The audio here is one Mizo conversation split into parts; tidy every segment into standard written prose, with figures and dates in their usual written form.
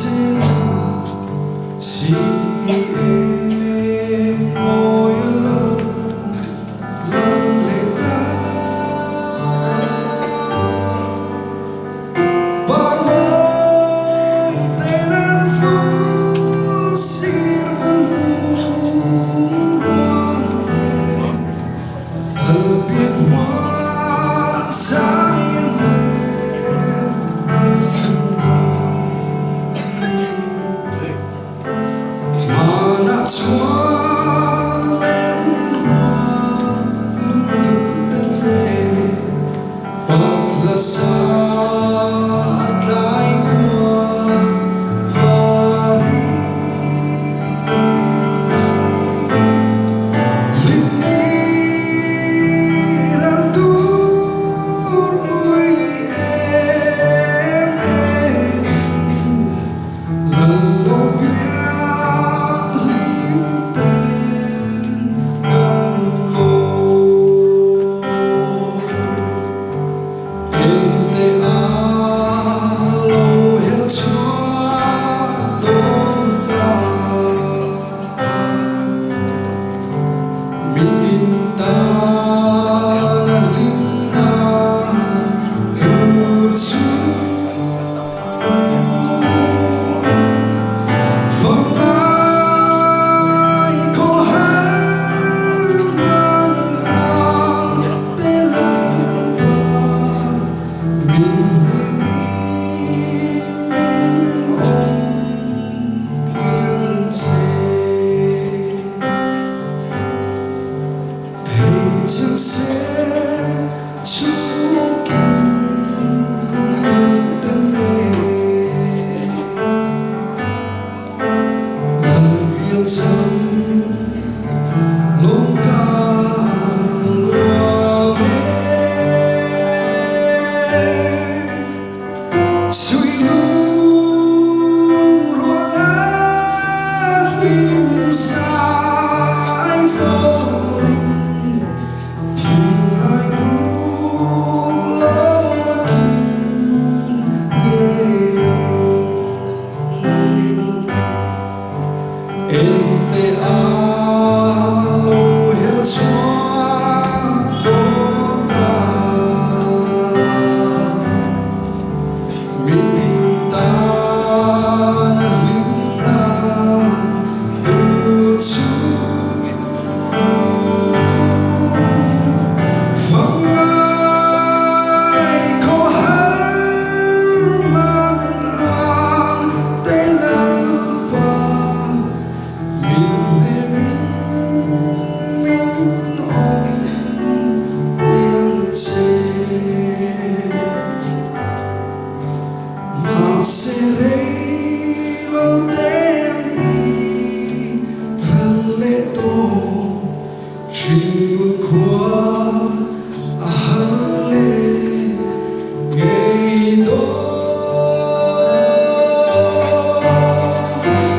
zela si eng mawi a lo lang leh ta. Parmawi ten an fur sir va lung rual te Lal pian hma zai an rem em ni. Hmanah chuan len rual lungduh te nen Fak hla sa a tlai khua vari. Hlim ni ral tur ui em em in lal lo piang hlim ten kan lawm. Ente a lo her chhuak dawn ta. Mitin tan a hlimna tur chu Vanglai khawhar ngang ang te Lalpa min hnemin min awm piang che. Thei chang se chhungkim lungduh ta nen Lal piancham lawmka nuam e. Sui lung rual a hlim zai fawrin thinlai ruk lo a kim ngei ang. Ente a lo her chhuak dawn ta. Mitin tan a hlimna tur chu Vangai khawhar mang ang te Lalpa min hnemin min awm pui ang che. Mahse rei lo ten i ral leh tawh hringnun khua a har leh ngei dawn.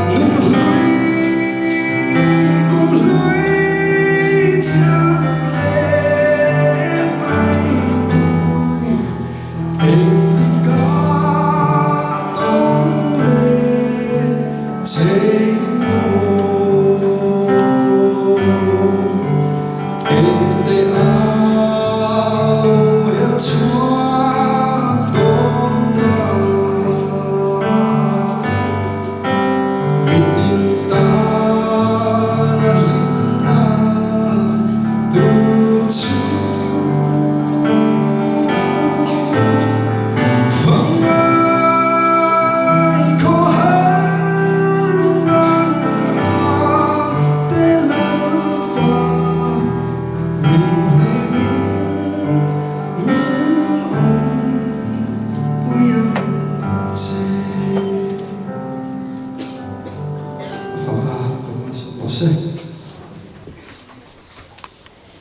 Nun hlui kum hlui chang leh mai tui engtikah tawng leh che.